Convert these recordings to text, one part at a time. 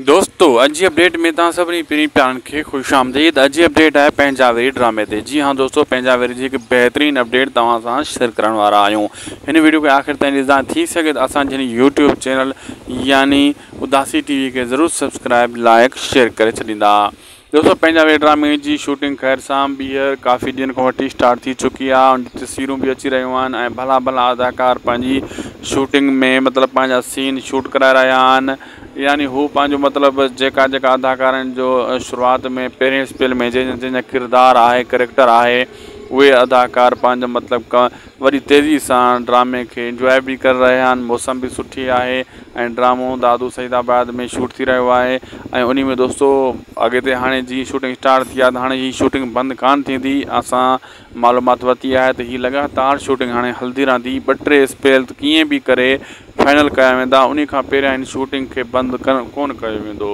دوستو اڄ جي اپڊيٽ ۾ توهان سڀني پرين پيارن کي خوش آمديد اڄ جي اپڊيٽ آهي پنهنجا ويري ڊرامي تي جي ها دوستو پنهنجا ويري جي هڪ بهترين اپڊيٽ توهان سان شيئر ڪرڻ وارا آهيون هن ويڊيو کي آخر تائين ڏسندا ٿي سگهي ته اسان جي هن يوٽيوب چينل يعني اداسي ٽي وي کي ضرور سبسڪرائب لائڪ شيئر ڪري ڇڏيندا دوستو پنهنجا ويري ڊرامي جي شوٽنگ خير سان ٻيهر ڪافي ڏينهن کان وٺي اسٽارٽ ٿي چڪي آهي ان جون تصويرون به اچي رهيون آهن ۽ ڀلا ڀلا اداڪار پنهنجي شوٽنگ ۾ مطلب پنهنجا سين شوٽ ڪرائي رهيا آهن يعني هو پنهنجو مطلب جيڪا جيڪا اداڪارن جو شروعات ۾ پهرين اسپيل ۾ جنهن جنهن جا ڪردار آهي ڪريڪٽر آهي اهي اداڪار پنهنجو مطلب وڏي تيزي سان ڊرامي کي انجواء به ڪري رهيا آهن موسم به سٺي آهي ۽ ڊرامو دادو سعيد آباد ۾ شوٽ ٿي رهيو آهي ۽ انهي ۾ دوستو اڳتي هاڻي جيئن شوٽنگ اسٽارٽ ٿي آهي ته هاڻي هي شوٽنگ بند ڪانه ٿيندي اسان معلومات ورتي آهي ته هي لڳاتار شوٽنگ هاڻي هلندي رهندي ٻه ٽي اسپيل ڪيئن به ڪري فائنل ڪيا ويندا انهي کان پهريان هن شوٽنگ کي بند ڪونه ڪيو ويندو.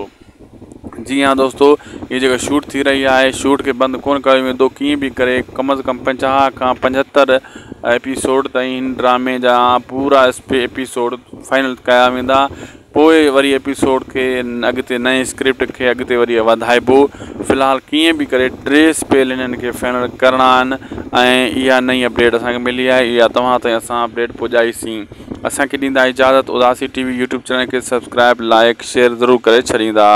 جي ها دوستو هي جيڪا شوٽ ٿي رهي آهي شوٽ کي بند ڪونه ڪيو ويندو ڪيئن به ڪري ڪم از ڪم 50 کان 75 ايپيسوڊ تائين هن ڊرامي جا پورا ايپيسوڊ فائنل ڪيا ويندا پوء وري ايپيسوڊ کي اڳتي نئين اسڪرپٽ کي اڳتي وري وڌائبو في الحال ڪيئن به ڪري ٽي اسپيل هنن کي فائنل ڪرڻا آهن ۽ اها نئين اپڊيٽ اسان کي ملي آهي اها توهان تائين اسان اپڊيٽ پڄائيسين اسان کي ڏيندا اجازت Udasi T V YouTube channel کي سبسڪرائب لائڪ شيئر ضرور ڪري ڇڏيندا.